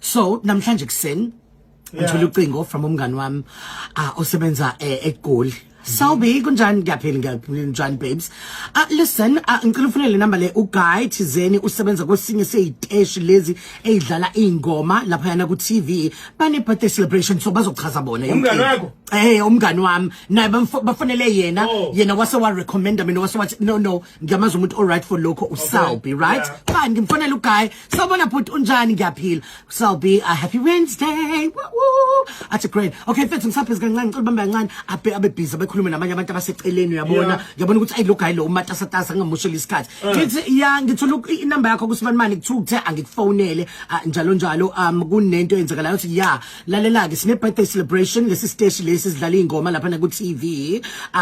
So namhlanje kuseni ngithola ucingo from umngani wami osebenza eGoli. Sawube, kunjani? Ngiyaphila, ngiyaphila. Njani, babes? Listen, ngicela ufonele le number le, uguy thizeni usebenza kwesinye seyiteshi lezi eyidlala ingoma lapha yana ku TV, bane birthday celebration, so bazochaza bona yonke Umngani into. wakho? Umngani wami naye bafonele yena. Oh. Yena wase wa recommenda mina, wase wathi, No, ngiyamazi umuntu all right for lokho, uSalbi," right? Fine, ngimfonela uguy. "Sawubona bhuti, unjani?" "Ngiyaphila, Salbi. Happy Wednesday." Woo woo. Athi, "Great, okay mfethu, ngisabhizi kancane, ngicela ubambe kancane." Abe busy abekhuluma namanye abantu abaseceleni, uyabona. Ngiyabona ukuthi ayi, lo guy lo umatasatasa, ngingamoshela isikhathi. Ngithi, "Ya, ngithola inamba yakho kusibanimani, kuthiwa uthe angikufonele, njalo njalo, kunento eyenzakalayo." Uthi, "Ya, lalela ke, sine birthday celebration, lesi station lesi sidlala ingoma lapha ku TV,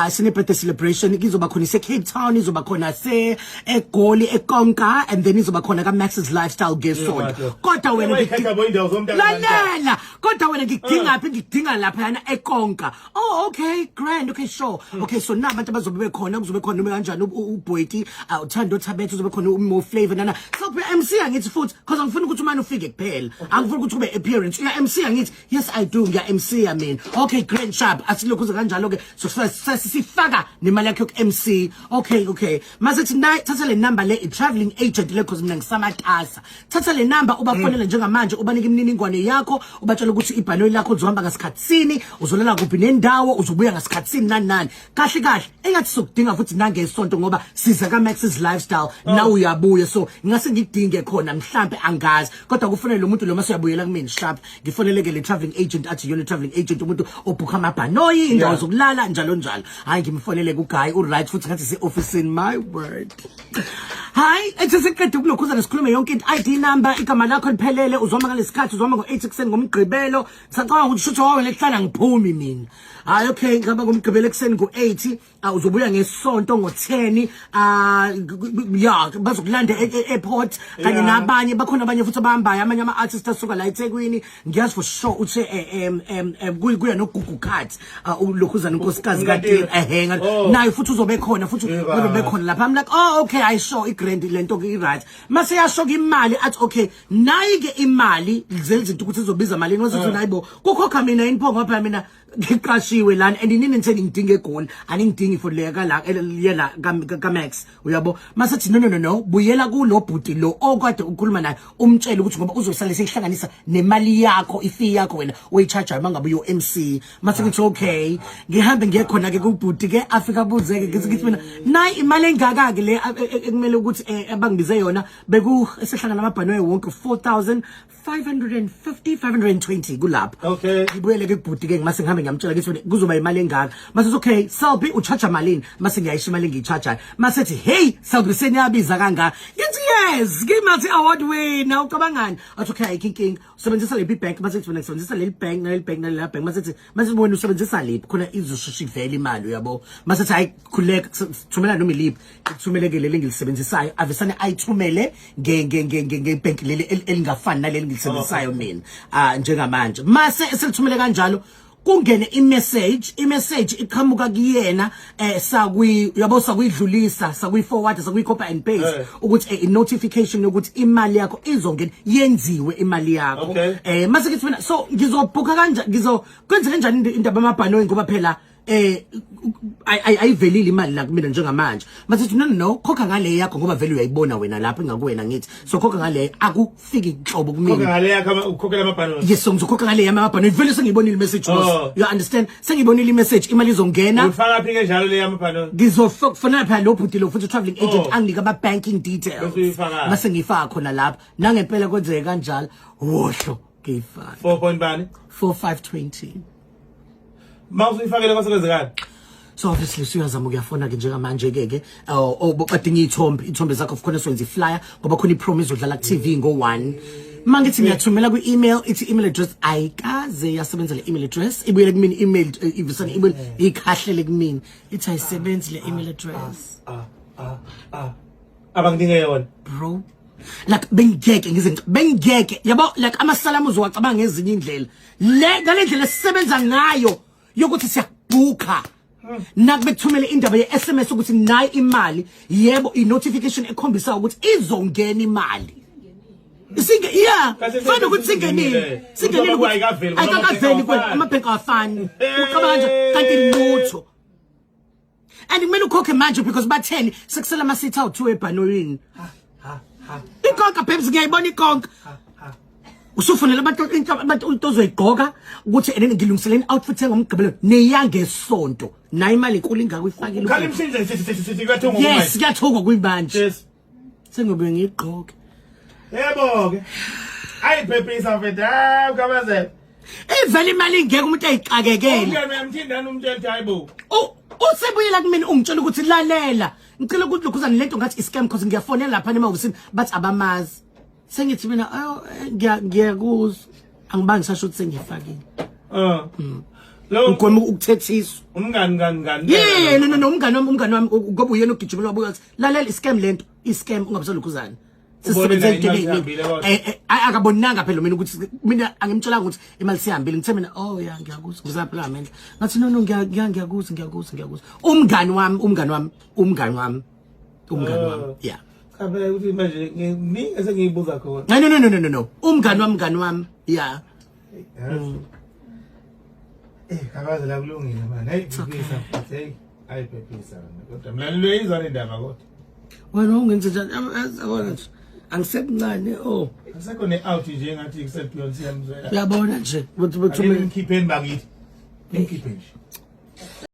sine birthday celebration, kuzoba khona ise Cape Town, izoba khona se eGoli eKonka, and then izoba khona ka Max's Lifestyle ngesonto. Kodwa wena Wayikhetha bo indawo zomntaka. Lalela, kodwa wena ngikudinga phi? Ngikudinga lapha yana eKonka." "Oh, okay, grand, okay, sure, okay." So na abantu abazobe bekhona, kuzobe khona noma kanjani uBoyti, uThando Thabethe, uzobe khona uMo Flavor nana. So MC angithi futhi, because angifuni ukuthi umane ufike kuphela, angifuni ukuthi ube appearance. Uya MC angithi?" "Yes, I do, ngiya MC mina." "Okay, grand, sharp." Asilokhu kanjalo ke, so sifaka nemali yakhe yoku MC. Okay, mase nayi, thatha le number le, i traveling agent le, because mina ngisamatasa. Thatha le number, ubafonele njengamanje, ubanike imininingwane yakho, ubatshela ukuthi ibhanoyi lakho uzohamba ngasikhathi sini, uzolala kuphi nendawo, uzobuya ngasikhathi sini, nani nani. Kahle kahle engathi sokudinga futhi nangesonto, ngoba siza ka Max's Lifestyle na uyabuya, so ngingase ngidinge khona mhlambe, angazi, kodwa kufanele lo muntu lo mase uyabuyela kumina. Sharp, ngifonele ke le traveling agent, athi yona traveling agent umuntu obhukha amabhanoyi, indawo zokulala, njalo njalo. Hayi, ngimfonele ku guy, u right futhi, ngathi se office. My word, hayi, ethi siqede ukulokhuzana, sikhulume yonke into, ID number, igama lakho liphelele, uzoma ngalesikhathi, uzoma ngo8 ekuseni ngoMgqibelo. Sacabanga ukuthi shutho wawe lekuhlala ngiphumi mina. Hayi, okay, ngihamba ngoMgqibelo ekuseni ngo8, uzobuya ngesonto ngo10. Ya, bazokulanda e-airport kanye nabanye bakhona, abanye futhi abahambayo, amanye ama-artist asuka la eThekwini. Ngiyazi for sure uthe kuya noGugu Cat, ulokhuzana unkosikazi Umkatini. kaTira, ehe, Oh. naye futhi uzobe khona futhi. Uzobe khona lapha. I'm like, "Oh, okay, I sure, i-grand lento ke, i-right." Mase yasho ke imali, athi, "Okay, nayi ke imali zezinto ukuthi izobiza malini." Wathi, "Hayibo, kukhokha mina yini pho? Ngoba mina ngiqashiwe lana and nini nithe ngidinga eGoli, aningidingi for le kala yela ka Max, uyabo." Mase no, no, no, no, buyela kulo bhuti lo okade ukhuluma naye, umtshele ukuthi ngoba uzosale seyihlanganisa nemali yakho, ifee yakho wena oyicharge mangabe uyo MC. Mase ngithi, "Okay." Ngihambe ngiye khona ke kubhuti ke, afika abuzeke, ngithi mina, nayi imali engaka ke le ekumele ukuthi abangibize yona, beku esehlangana amabhanoyi wonke 4550, 520 kulapho. Ngibuyele ke kubhuti ke, ngimase ngihambe ngiyamtshela ngithi mina kuzoba imali engaka. Mase, "Okay Selby, ucharge malini?" Mase ngiyayisho imali engiyichargeayo. Mase ethi, "Hey Selby, seniyabiza kangaka." Ngithi, "Yes, ngimulti award winner, ucabangani?" Athi, "Okay, ayikho inkinga, usebenzisa lephi bank?" Mase ngithi, "Mina ngisebenzisa leli bank naleli bank naleli bank." Mase wena usebenzisa liphi khona izoshesha ivele imali, uyabo? Mase ethi, "Hayi, khuleka, thumela noma iliphi." Ngithumele ke leli engilisebenzisayo, avesane ayithumele nge nge nge nge ngebank leli elingafani naleli ngilisebenzisayo mina njengamanje. Mase eselithumele kanjalo, kungene imessage, imessage iqhamuka kuyena, sakwi, uyabo, sakuyidlulisa, sakuyi forward, sakuyi copy and paste ukuthi i notification yokuthi imali yakho izongena, yenziwe imali yakho. Mase ngithi mina, so ngizobhuka kanjani, ngizo kwenze kanjani indaba amabhanoyi, ngoba phela ayivelile imali la kumina njengamanje? Mase no, no, no, khokha ngale yakho, ngoba vele uyayibona wena lapho engakuwena. Ngithi, so khokha ngale, akufiki inhlobo Khokha kumina. ngale yakho, ukhokhela amabhanoyi. Yes, so ngizokhokha ngale yami amabhanoyi, vele sengiyibonile imessage. Oh. You understand? Sengiyibonile imessage, imali izongena. Uyifaka phi ke njalo le yamabhanoyi? Ngizofonela phela lo bhuti lo futhi, traveling agent, Oh. anginike ama banking details. Bese uyifaka. Mase ngiyifaka khona lapho, nangempela kwenzeke kanjalo, wohlo, ngiyifaka. 4 point bani? 4520. Mawusuyifakele kwasekwenzekani? So obviously usuyazama ukuyafona ke njengamanje ke oh, badinga iy'thombe, iy'thombe zakho, of course wenza i-flyer, ngoba khona ipromo izodlala ku-TV ngo-1. Mangithi ngiyathumela kwi-email, ithi email address ayikaze yasebenza le email address. Ibuyele kumina email, ivisana email ikhahlele kumina, ithi ayisebenzi le email address. Ah, abangidinge yona. Bro, like bengeke ngize bengeke, yabo, like amasalamu uzowacabanga ngezinye indlela, le ngale ndlela esisebenza ngayo yokuthi siyabhukha, nakubekuthumele indaba ye-SMS ukuthi nayi imali, yebo, i-notification ekhombisa ukuthi izongena imali. Isinge yeah, Kahle fana ukuthi singenile. Singenile ukuthi ayikaveli ngoba ayikaveli kwena amabhenki amabhenki awafani. Ucabanga nje kanti lutho. And kumele ukhokhe manje because batheni sekusela ama seat awu2 ebhanoyini. Ha ha Ikonka babes ngiyayibona ikonka. ha ha. Usufunela abantu into abantu into ozoyigqoka ukuthi and then ngilungiseleni outfit engomgqibelo neyangesonto. Nayo imali enkulu ingako ifakile. Ukhala imshinje sithi sithi sithi kuyathungwa Yes, kuyathungwa kuyimanje. Yes. Sengiyobe ngiyigqoke. Yebo ke. Ayiphephisa mfethu. Hayi ukabazela. Ivele imali ingeke umuntu ayixakekele. Umngane uyamthindana umtshela ukuthi hayibo. Usebuyela kumina ungitshela ukuthi lalela. Ngicela ukuthi lokhuzana lento ngathi i-scam cause ngiyafonela lapha emahhovisini bathi abamazi. Sengithi mina ayo ngiya ngiyakuzwa. Angibangi sasho ukuthi sengifakile. Ah. Lo Ngigwema ukuthethiswa. umngani ngani ngani. Yeah, no no no umngane wami umngane wami ngoba uyena ogijimela wabuya wathi lalela i-scam lento, i-scam ungabisalukhuzana. Ubone Sisebenze naye into imali eningi. isihambile kodwa. Eh eh, ayi, akabonanga phela mina ukuthi mina angimtshelanga ukuthi imali sihambile ngithe mina oh yeah ngiyakuzwa ngizaphila amendla ngathi no no ngiya ngiya ngiyakuzwa ngiyakuzwa ngiyakuzwa umngani wami umngani wami umngani wami umngani wami Oh. yeah Cha phela ukuthi manje nginingi esengiyibuza khona. no no no no no no umngani wami umngani wami yeah Yazi. Eh, kabazela kulungile man. Hey, phephisa mfethu. Hey, ayi phephisa wena. Kodwa mlalelo uyayizwa le ndaba kodwa. Wena ungenze njani yabona nje angisemncane oh Asekho ne-out nje engathi kuseBeyonce yamzwela. uyabona nje ukuthi Ake nimkhipheni bakithi. Nimkhiphe nje.